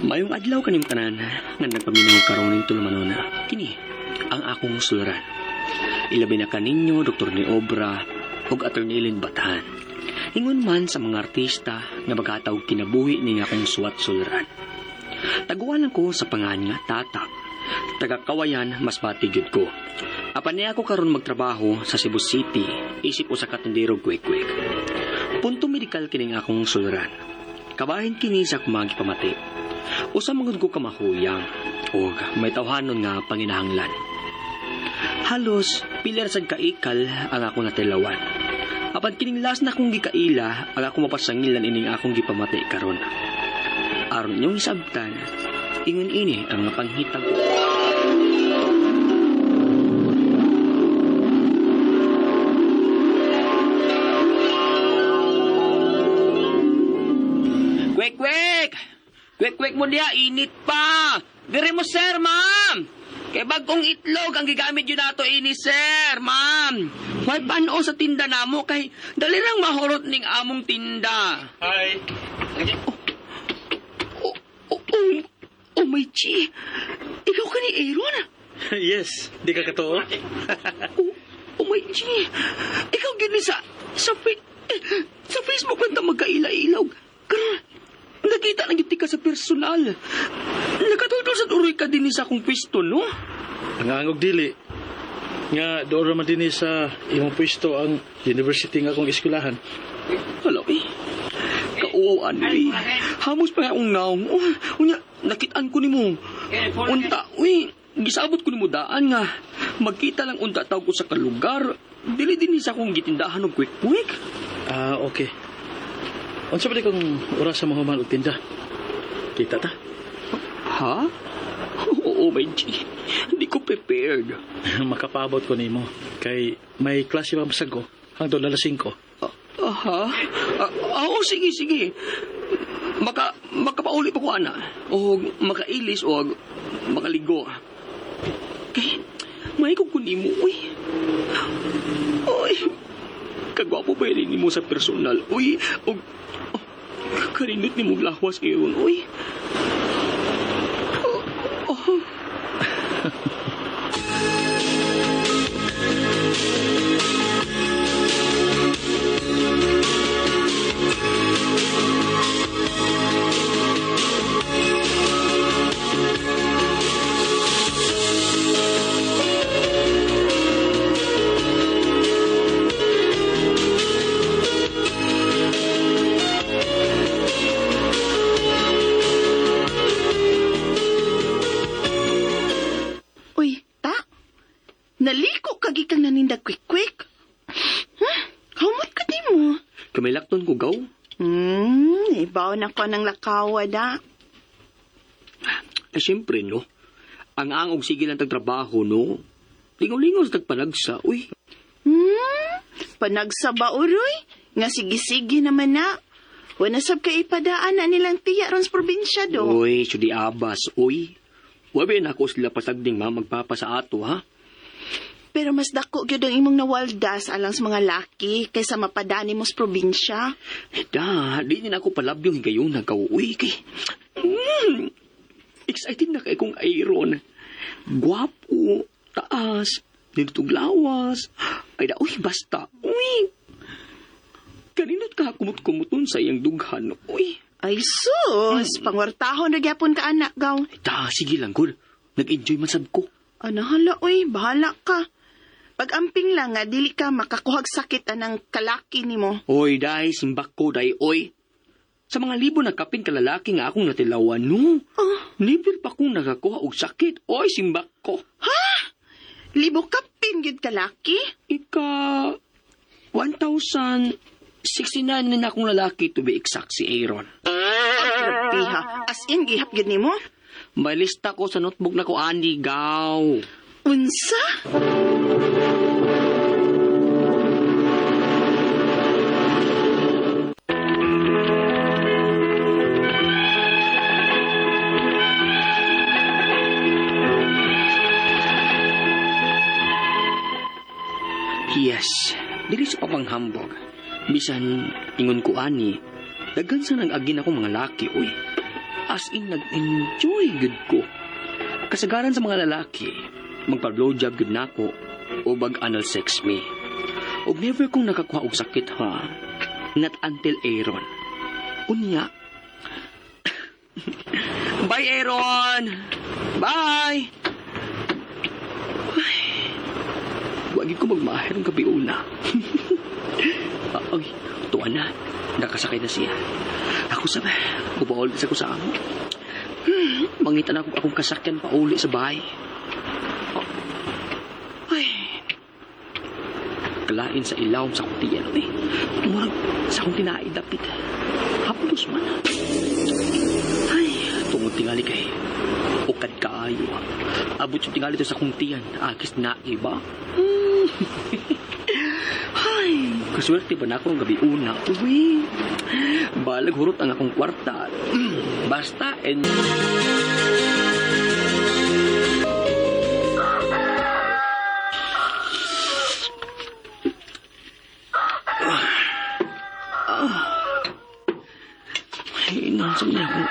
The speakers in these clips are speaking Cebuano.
Mayong adlaw kanim tanan nga nagpaminaw karon ning tulumanon. Kini ang akong suluran. Ilabi na kaninyo Dr. ni Obra ug Attorney Ellen Batahan. Ingon man sa mga artista nga maghatag kinabuhi ning akong suwat suluran. Taguan lang ko sa pangan nga Tata. Taga Kawayan, Masbate gyud ko. Apan niya ako karon magtrabaho sa Cebu City, isip usa ka tindero kwek-kwek. Punto medikal kining akong suluran. Kabahin kini sa akong mga gipamati. Usa man gud ko kamahuyang ug may tawhanon nga panginahanglan. Halos pilar sad kaikal ang akong natilawan. Apan kining last na akong gikaila ang akong mapasangilan ining akong gipamati karon. Aron inyong isabtan, ingon ini ang mga panghitabo. Kwek, kwek! Kwek, kwek mo diya, init pa! Dire mo, sir, ma'am! Kay bagong itlog ang gigamit yun nato ini, sir, ma'am! May pano sa tinda namo kay dali lang mahurot ning among tinda. Hi. Oh, my G! Ikaw ka ni Aaron? Yes, di ka katoo? Oh my G! Ikaw gyud ni sa Facebook man ta magkaila-ilaw. Karon nakita na gyud ka sa personal. Nakatultol sa uroy ka din sa akong pwesto, no? Ang angog dili. Nga doon raman din sa imong pwesto ang university nga akong eskwelahan. Hala, eh. Kauaw, ani, eh. Hamos pa akong naong. Oh, unya, nakitaan ko nimo. Unta, uy, gisabot ko nimo daan nga. Magkita lang unta tawag ko sa kalugar. Dili din sa akong gitindahan og quick-quick. Ah, okay. Unsa ba di kung oras sa mahuman og tinda? Kita ta? Ha? Oo, my G. Hindi ko prepared. Makapaabot ko nimo kay may klase pa masag ko hangtod alas 5. Aha. Oo, sige, sige. Makapauli pa ko, ana. O makailis o makaligo. Kay, may kong kunin mo, uy. Uy, kagwapo ba yun mo sa personal? Uy, og, oh, karinot ni mong lawas ngayon, uy. Oh. Uy, ta. Naliko ka gikang nanindag quick-quick. Huh? Humot ka di mo. Kamilakton ko, gaw. Ibaw na ko ng lakawa da. Eh, siyempre, no? Ang angog sige lang tagtrabaho, no? Lingaw-lingaw sa tagpanagsa, uy. Panagsa ba, uroy? Nga sige-sige naman na. Wala sab ka ipadaan na nilang tiya ron sa probinsya do. Uy, sudi abas, uy. Wabi na ako sila pasagding ma magpapa sa ato, ha? Pero mas dako gyud ang imong nawaldas alang sa mga laki kaysa mapadani mo sa probinsya. Da, di din ako palabyong higayon nagkaw, uy, kay... Excited na kay kong Aaron. Gwapo, taas, nilutog lawas. Ay da, uy, basta, uy. Kaninot ka kumut-kumuton sa iyang dughan, uy. Ay sus, pangwartahon na gyapon ka anak gaw. Da, sige lang, gud. Nag-enjoy man sab ko. Ano hala, uy, bahala ka. Pag-amping lang nga, dili ka makakuhag sakit anang kalaki nimo. Oy, day, simbak ko, day, oy. Sa mga libo na kapin kalalaki nga akong natilawan, no? Oh. Never pa kong nakakuha og sakit. Oy, simbak ko. Ha? Libo kapin gyud kalaki? Ika, 1,069 na akong lalaki to be exact si Aaron. Grabe ha. As in, gihap gyud nimo? May lista ko sa notebook na ko, Andy, gaw. Unsa? Yes, dili sa papanghambog. Bisan ingon ko ani, daghan sa nag-agin ako mga laki, uy. As in, nag-enjoy gud ko. Kasagaran sa mga lalaki, magpa-blowjob gud nako o bag-anal sex me. Og never kong nakakuha og sakit ha. Not until Aaron. Unya. Bye, Aaron! Bye! Ay, wag ko magmahir ang gabi una. Ay, tuwa na. Nakasakay na siya. Ako sa ubaol sa ko sa amo. Mangita na ako akong kasakyan pauli sa bahay. Oh. Ay. Kalain sa ilawom sa akong tiyan, eh. Murag sa akong tinai dapit. Haplos man. Ay, tungod tingali kay ukad kaayo. Abot yung tingali to sa akong tiyan. Agis na iba. Ay, kaswerte ba na ako ang gabi una? Uy, balag hurot ang akong kwarta. Basta and... Ay, inaan sa niya akong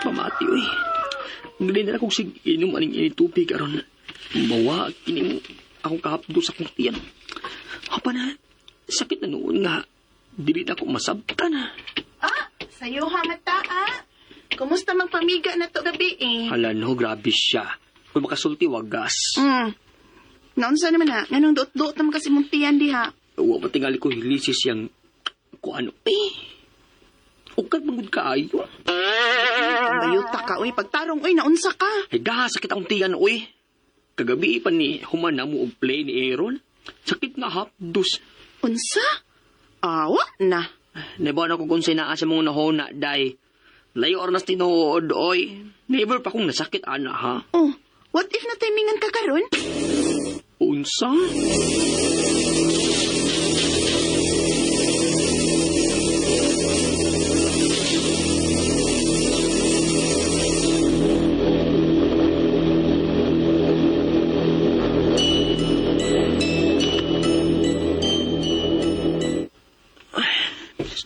pamati, uy. Galing na akong sig inom aning initupig aron mawa kining akong kahapdo sa akong tiyan. Hapa na, sakit na noon nga. Dili na ako masabtan. Ah, sayo ha mata ah. Kumusta magpamiga na to gabi eh? Hala no, grabe siya. Kung makasulti, wagas. Naunsa naman ha, nganong duot-duot naman kasi mong tiyan diha. Wa pa tingali ko hilisis siyang kung ano eh. Ukad mangud kaayo. Bayuta ka, uy. Pagtarong, uy, naunsa ka. Ay, gaha, sakit akong tiyan, uy. Kagabi pa ni human na mo og play ni Aaron. Sakit nga hapdos. Unsa? Awa na. Never na ko kung sinaa sa mga nahona, day. Layo oras tinuod, oy. Never pa kong nasakit, ana, ha? Oh, what if na-timingan ka karon? Unsa?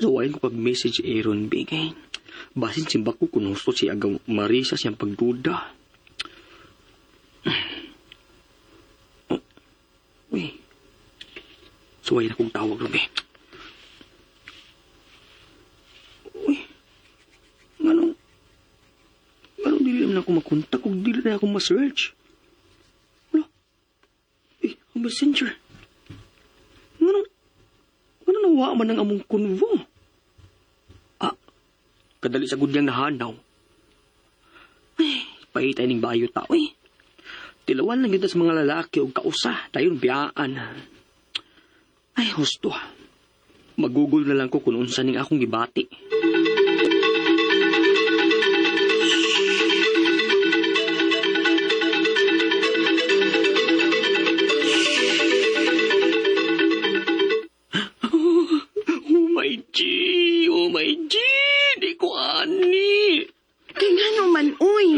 Suwayin ko pag-message Aaron bigay. Basin simbak ko kung husto siya agaw Marisa siyang pagduda. Oh. Uy. Suwayin akong tawag Ruby. Uy. Nganong dili naman ako makontak kung dili na ako ma-search. Wala. Eh, ang messenger. Nganong nawa man ang among konvo? Ah, kadali sa gudyang nahanaw. Ay, pahitay ning bayo tao eh. Tilawan lang kita sa mga lalaki o kausa, dayon biyaan. Ay, husto. Magugol na lang ko kung unsa ning akong gibati. Oh my G! Oh my G! Di ko ani! Kay ngano man, uy.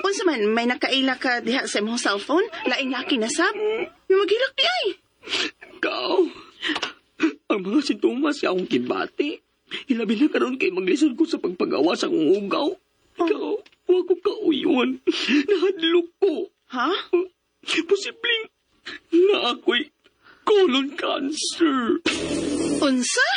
Unsa man, may nakaila ka diha sa imong cellphone? Laing laki na sab? May maghilak di ay. Ikaw, ang mga sintomas sa akong kibati. Ilabi na karon kay maglisod ko sa pagpagawa sa akong ugaw. Ikaw, wa ko kauyon. Nahadlok ko. Ha? Posibleng na ako'y colon cancer. Unsa?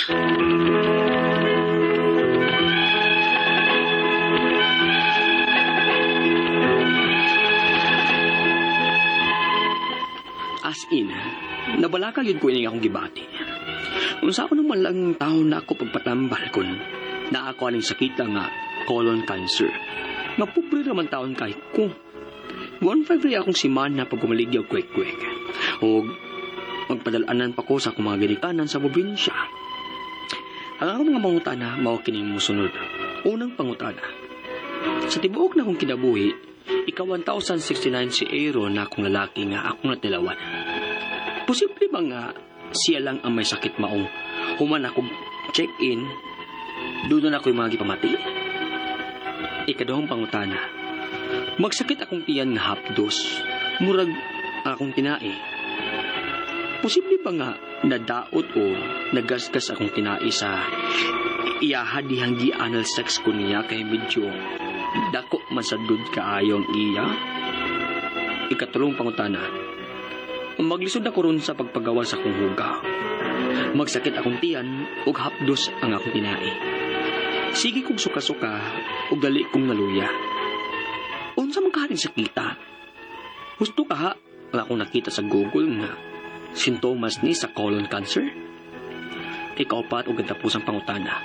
As in, nabalaka yun ko ining akong gibati. Unsa ako naman lang taon na ako pagpatambal kun na ako aning sakita nga colon cancer. Nga pobre raman taon kay ko. 1.5 rin akong simana pag gumaligyaw kwek-kwek. O magpadalanan pa ko sa akong mga ginikanan sa probinsya. Ang akong mga mangutana, mao kining musunod. Unang pangutana. Sa tibuok na akong kinabuhi, ika 1069 si Aaron na akong lalaki nga akong natilawan. Posible ba nga siya lang ang may sakit maong human akong check-in, doon na ako'y mga gipamati? Ikaduhang pangutana. Magsakit akong tiyan nga hapdos, murag akong tinae. Posible ba nga nadaot o nagasgas akong tinae sa Iyaha dihang gi-anal sex ko niya kay medyo dako man sad gud kaayo ang iya? Ikatulong pangutana. Maglisod ako ron sa pagpagawas sa akong hugaw. Magsakit akong tiyan ug hapdos ang akong tinai. Sige kong suka-suka ug dali kong naluya. Unsa man kaharing sakita? Husto kaha ang akong nakita sa Google nga sintomas ni sa colon cancer? Ikaupat ug katapusang pangutana.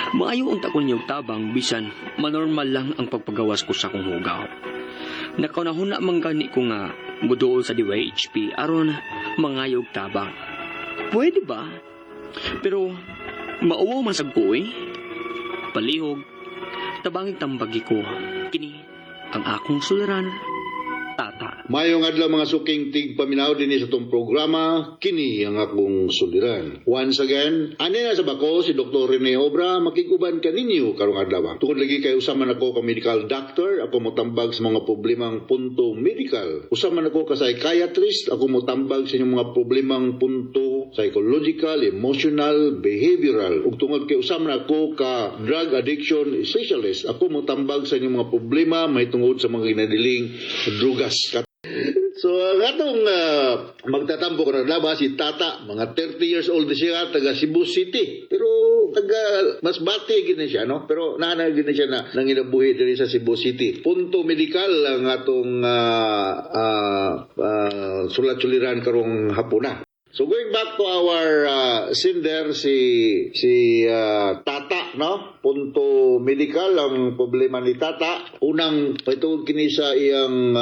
Maayo unta ko niyo tabang bisan manormal lang ang pagpagawas ko sa akong hugaw. Nakaunahuna man gani ko nga muduol sa DYHP aron mangayo og tabang. Pwede ba? Pero mauwaw man sab ko eh. Palihog, tabangig tambagi ko. Kini ang akong suliran, Tata. Mayong adlaw, mga suking tigpaminaw dinhi sa atong programa, kini ang akong suliran. Once again, ani na sa bako si Dr. Rene Obra, makiguban kaninyo karong adlaw. Tungod lagi kay usa man ako ka medical doctor, ako motambag sa mga problemang punto medical. Usa man ako ka psychiatrist, ako motambag sa inyong mga problemang punto psychological, emotional, behavioral. Ug tungod kay usa man ako ka drug addiction specialist, ako motambag sa inyong mga problema mahitungod sa mga ginadiling drugas. So, ang atong magtatampo karon adlaw si Tata, mga 30 years old siya, taga Cebu City. Pero taga Masbate gini siya, no? Pero naa na gini siya na nanginabuhi diri sa Cebu City. Punto medikal ang atong sulat-suliran karong hapuna. So going back to our sender, si Tata, no? Punto medical ang problema ni Tata. Unang ito kini sa iyang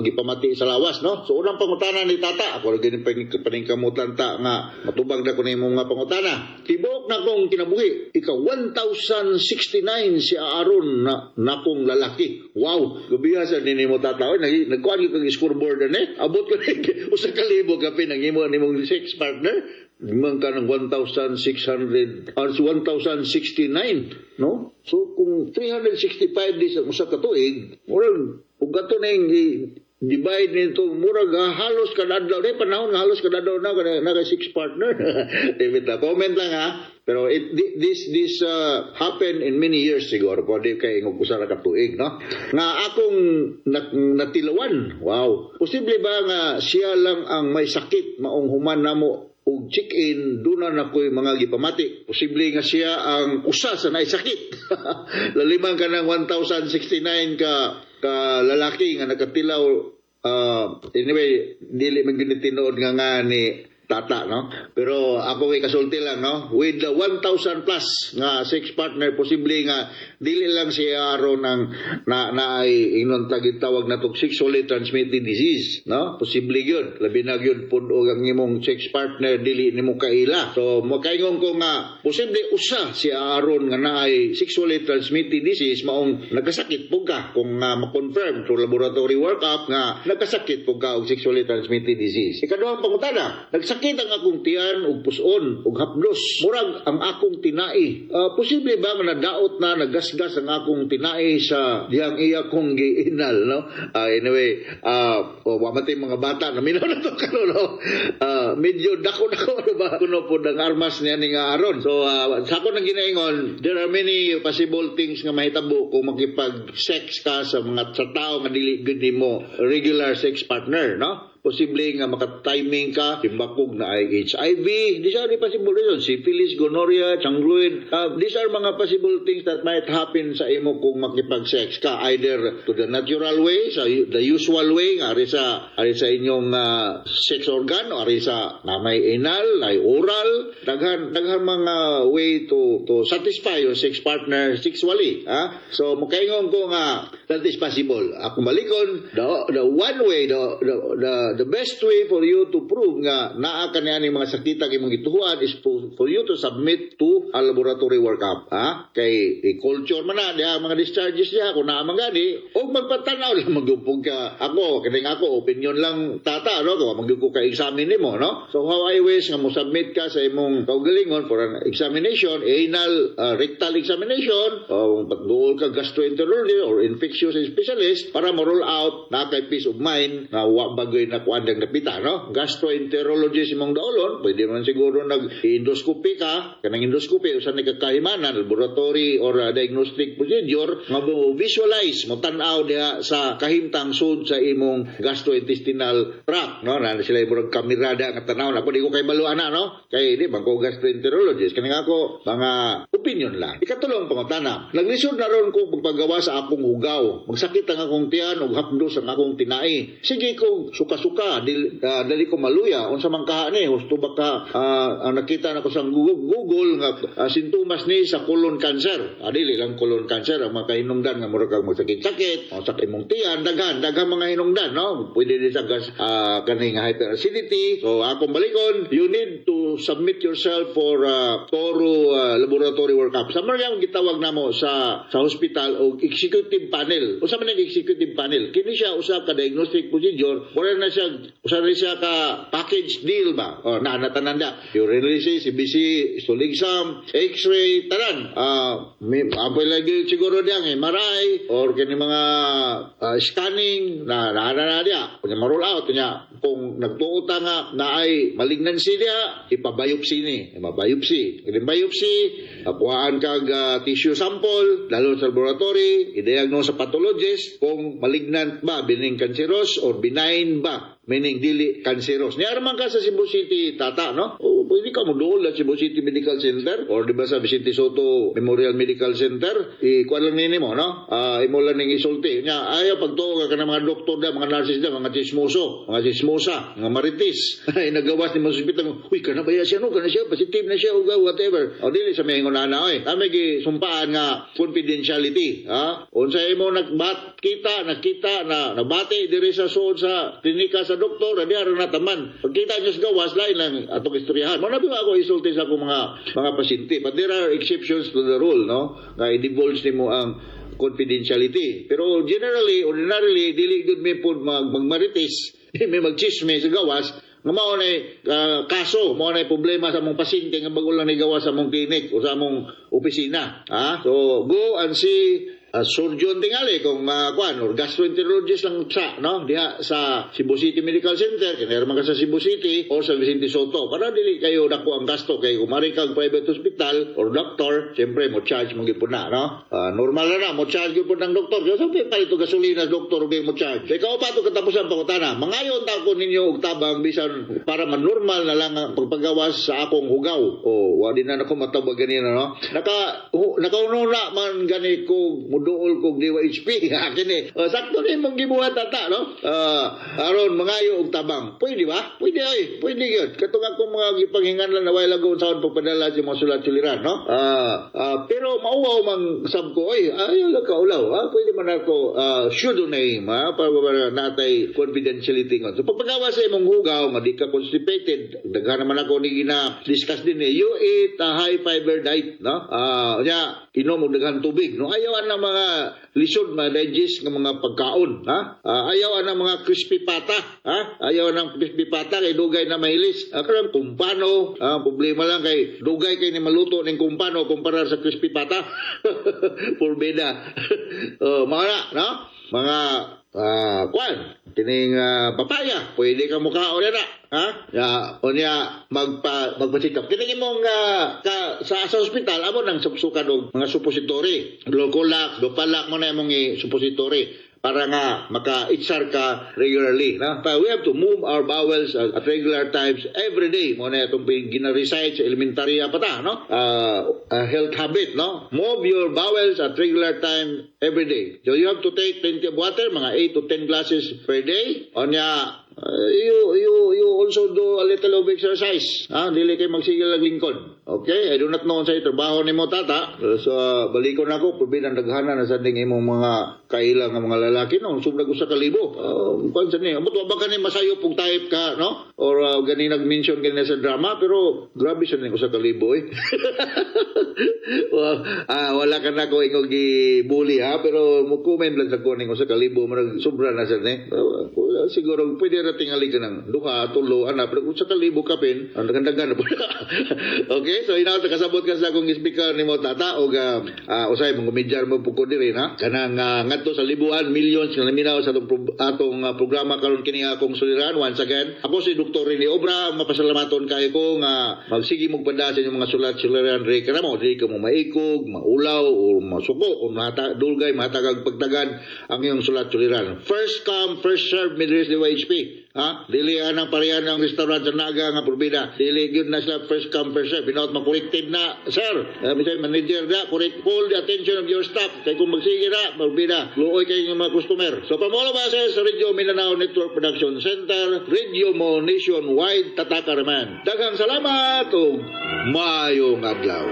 gipamati sa lawas, no? So unang pangutana ni Tata, ako ra gini paningkamutan ta nga matubag na ko nimo nga pangutana. Tibuok na kong kinabuhi, ika 1069 si Aaron na nakong lalaki. Wow, gabiha sa nimo, Tata. Oy, nagkuan gyud kag scoreboard ani. Abot ko ni 1,000 kapin ang imo nimong sex partner. Man ka ng 1,600 or 1,069, no? So kung 365 days ang usa ka tuig, murag ug ato na yung divide nito, murag halos kada adlaw ni panahon nga halos kada adlaw na kana naka sex partner. David na comment lang ha, pero this happen in many years siguro, pwede kay ingog usa ra ka tuig, no, nga akong natilawan. Wow, posible ba nga siya lang ang may sakit maong human namo og check-in duna na ko'y mga gipamati? Posible nga siya ang usa sa naay sakit. Laliman ka ng 1,069 ka lalaki nga nakatilaw. Anyway, dili man gyud ni tinuod nga ni Tata, no? Pero ako kay kasulti lang, no? With the 1,000 plus nga sex partner, posible nga dili lang si Aaron ang na ay ingnon tagit tawag na to sexually transmitted disease, no? Posible yun. Labi na yun pud og ang imong sex partner dili nimo kaila. So makaingon ko nga posible usa si Aaron nga naay sexually transmitted disease maong nagkasakit pud ka kung ma-confirm through laboratory workup nga nagkasakit pud ka og sexually transmitted disease. Ikaduhang pangutana, nagsakit ang akong tiyan ug puson ug hapdos. Murag ang akong tinai. Posible ba nga nadaot na nagasgas ang akong tinai sa dihang iya kong giinal, no? Anyway, oh, wa man tay mga bata na minaw na to karon, no? Medyo dako-dako ano ba kuno pod ang armas niya ni nga aron. So sa ako nang ginaingon, there are many possible things nga mahitabo kung makipag-sex ka sa mga sa tao nga dili gud nimo regular sex partner, no? Posible nga maka-timing ka, timbakog na ay HIV. These are the possible reasons. Syphilis, gonorrhea, chancroid. These are mga possible things that might happen sa imo kung makipag-sex ka. Either to the natural way, sa the usual way, nga ari sa inyong sex organ, o ari sa na may anal, na oral, daghan mga way to satisfy your sex partner sexually. Ha? So, mukaingon ko nga that is possible. Ako balikon, the one way, the best way for you to prove nga naa ka niya mga sakita imong gituhuan is for you to submit to a laboratory workup. Ha? Kay i-culture man na diha mga discharges niya kung naa man gani o magpatanaw lang magyupog ka. Ako, kining ako, opinion lang, Tata, no? Kung magyugo ka examine nimo, no? So how I wish nga mo submit ka sa imong kaugalingon for an examination, anal, rectal examination, o duol ka gastroenterology or infectious specialist para mo rule out na kay peace of mind nga wa bagoy na kuan ng napita, no? Gastroenterologist imong daolon, pwede man siguro nag-endoscopy ka, kanang endoscopy usa ni kakahimanan, laboratory or diagnostic procedure nga mo visualize, mo tan-aw diha sa kahimtang sud sa imong gastrointestinal tract, no? Na sila murag kamera diha nga tan-aw. Ako di ko kay balo ana, no? Kay di man ko gastroenterologist. Kaning ako mga opinion lang. Ikatulong pangutana. Naglisod na ron ko pagpagawa sa akong hugaw. Magsakit ang akong tiyan ug hapdos ang akong tinai. Sige ko suka-suka, dali ko maluya unsa man kaha ni, husto ba ka ang nakita nako sa Google nga sintomas ni sa colon cancer. Dili lang colon cancer ang mga kahinungdan nga murag kag magsakit-sakit, o sa imong tiyan, daghan daghan mga hinungdan, no? Pwede din sa gas kaning hyperacidity. So akong balikon, you need to submit yourself for thorough laboratory workup. Sa mga ang gitawag namo sa hospital og executive panel. Usa man ang executive panel? Kini siya usa ka diagnostic procedure, wala na siya, usa na siya ka package deal ba? O na na tanan da. Urinalysis, CBC, stool exam, X-ray, tanan. May apoy lagi siguro diyang MRI or kini mga scanning na na na, na diya. Kunya ma-rule out niya kung nagtuo ta nga naay malignancy diya, ipa-biopsy ni, ma-biopsy. Kini biopsy, kuhaan kag tissue sample, dalhon sa laboratory, i-diagnose sa pathologist kung malignant ba, meaning cancerous, or benign ba, meaning dili cancerous. Niara man ka sa Cebu City, tata, no? O, pwede ka mo doon sa Cebu City Medical Center or di ba sa Vicente Soto Memorial Medical Center, i-kuan lang nini mo, no? Imo lang ning isulti. Nya, ayaw pagtuo ka ng mga doktor da, mga nurses da, mga chismoso, mga chismosa, mga marites. Ay, nagawas ni mo sa ospital, "Uy, kana ba siya, no? Kana siya, positive na siya, o whatever." O, dili sa may ingon ana, oy. Kami gi sumpaan nga confidentiality, ha? Unsa imo nagbat kita, nakita na nabati diri sa suod sa klinika sa doktor, di ara na taman. Pagkita niyo sa gawas, lain lang atong istoryahan. Mo na ba ako isulti sa akong mga pasyente. But there are exceptions to the rule, no? Nga i-divulge nimo ang confidentiality. Pero generally, ordinarily, dili gud mi pod magmarites, may magchisme sa gawas, nga mao na kaso, mao na problema sa among pasyente nga bago lang nigawas sa among clinic o sa among opisina. Ha? So, go and see a surgeon tingali kung kuan or gastroenterologist lang sa, no, diha sa Cebu City Medical Center, kay man ka sa Cebu City or sa Vicente Soto, para dili kayo dako ang gasto, kay kung mari kag private hospital or doctor, siyempre mo charge mo gyud na, no? Normal na na mo charge gyud ng doktor. So sabi pa ito gasolina sa doktor ug mo charge. Ikaw pa to katapusan pangutana, mangayon ta ko ninyo og tabang bisan para manormal na lang ang pagpagawas sa akong hugaw. O wa din na nako matawag ganina, no? Nakaununa man gani ko muduol kog DYHP kini. O, sakto ni mong gibuhat, tata, no? Aron mangayo og tabang. Pwede ba? Pwede ay, pwede gyud. Katong akong mga gipanghingan lang na way lang sahod pagpadala sa mga sulat suliran, no? Pero mauwaw man sab ko oy, ayaw lang kaulaw, ha? Pwede man ako pseudonym, ha? Para natay confidentiality ngon. So pagpagawa sa imong hugaw nga di ka constipated, daghan naman ako ni gina discuss din eh. You eat a high fiber diet, no? Nya inom og daghang tubig, no? Ayaw ang mga lisod ma-digest nga mga pagkaon, ha? Ayaw ang mga crispy pata, ha? Ayaw ang crispy pata kay dugay na mahilis. Karon kumpano, problema lang kay dugay kay ni maluto ning kumpano kumpara sa crispy pata. Porbeda. Oh, mga no? Mga kwan, kining papaya, pwede ka mukaon na, ha? Ya, unya magpa-check up. Kining imong ka, sa ospital amo nang supsukan og mga suppository. Dulcolax, Duphalac mo na imong suppository para nga maka-itsar ka regularly. No? But we have to move our bowels at regular times every day. Mo na itong gina-recite sa elementarya pa ta, no? Health habit, no? Move your bowels at regular time every day. So you have to take plenty of water, mga 8 to 10 glasses per day. Onya, you also do a little of exercise. Ha? Dili kay magsigil lang lingkod. Okay? I do not know sa trabaho nimo, tata. So balikon ako, probinan daghana na sa ding imong mga kaila nga mga lalaki, no, sobra 1,000. Kung sa ni, amot wa ba kani masayop og type ka, no? Or gani nag-mention gani sa drama, pero grabe sa ning 1,000 eh. Well, wala ka na ko ingog gi-bully ha, pero mo comment lang sa ko ning 1,000, murag sobra na sa ni. Siguro pwede ra tingali ka ng duha, tulo, ana, pero kung sa kalibo kapin, ang daghan na po. Okay, so inaw ta kasabot ka sa akong speaker nimo, Tata, og usay mong kumidyar mo po ko diri na kanang ngadto sa libuan, millions nga naminaw sa atong programa karon kini akong suliran. Once again, ako si Dr. Rene Obra, mapasalamaton kayo ko nga magsige mo pada sa inyong mga sulat suliran diri kanamo, diri ka mo maikog, maulaw o masuko kung mahata, dulgay mahatagag pagtagad ang iyong sulat suliran. First come, first serve mi diri sa DYHP, ha. Dili anang parehan ng restaurant sa Naga nga probida. Dili gyud na sila first come, first serve. Binaot ma-corrected na, sir. Mr. Manager da, correct, call the attention of your staff. Kay kung magsige na, magbida. Luoy kayo ng mga customer. So from all of us sa Radio Mindanao Network Production Center, Radio Mo Nationwide, Tataka Raman. Daghang salamat ug maayong adlaw.